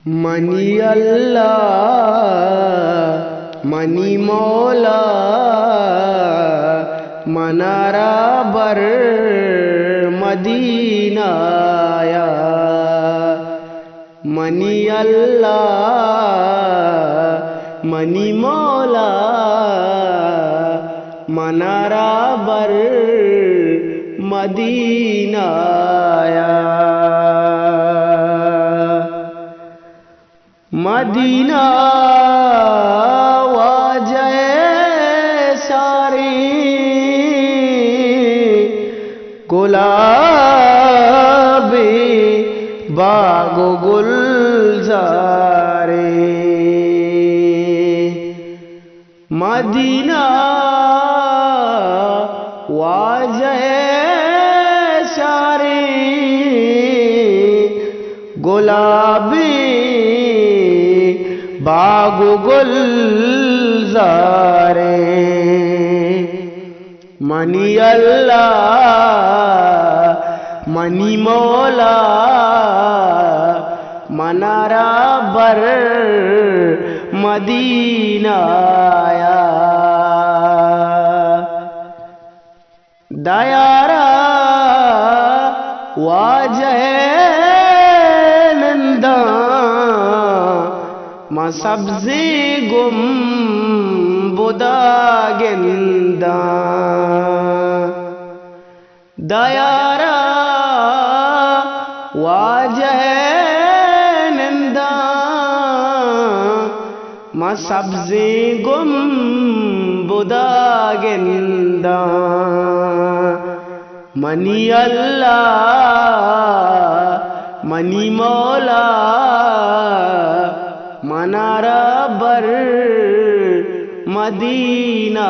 منی اللہ، منی مولا، منارا بر مدینہ یا۔ منی اللہ، منی مولا، منارا بر مدینہ یا۔ مدینہ واجہ ساریں، گلابیں باغ و گلزاریں۔ مدینہ واجہ شاریں، گلابیں باغ و گلزاریں۔ منی اللہ، منی مولا، منارا بر مدینہ یا۔ دیارا واجہ ننداں، ما سبزیں گنبدا گنداں۔ دیارا واجہ ننداں، ما سبزیں گنبدا گنداں۔ منی اللہ، منی مولا، منارا بر مدینہ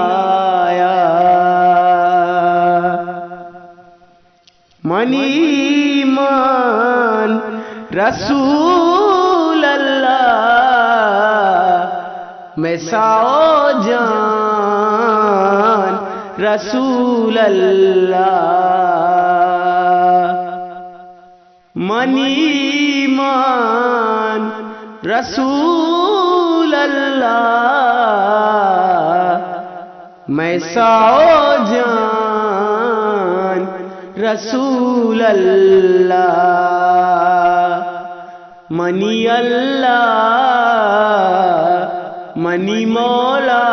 یا۔ منی ایمان رسول اللہ، مئے ساہ و جان رسول اللہ۔ منی ایمان رسول اللہ، مئے ساہ و جان رسول اللہ۔ منی اللہ، منی مولا،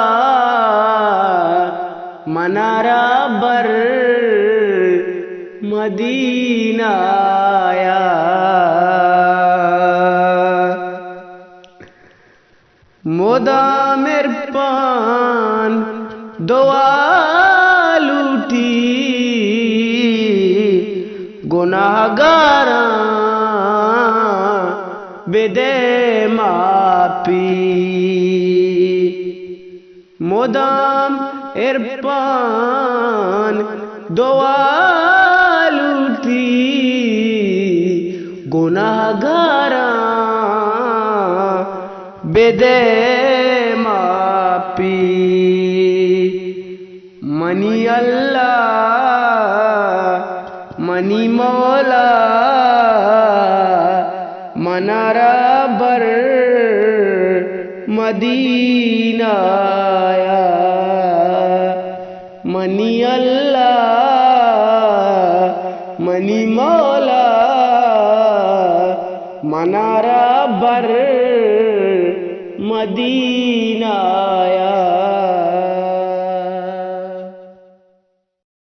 منارا بر مدینہ یا۔ مدام عرفان دعا لوٹی، گناہگاراں بدے معافی۔ مدام عرفان دعا لوٹی، گناہگاراں بدے معافی۔ منی اللہ، منی مولا، منارا بر مدینہ یا۔ منی اللہ، منی مولا، منارا بر مدینہ یا۔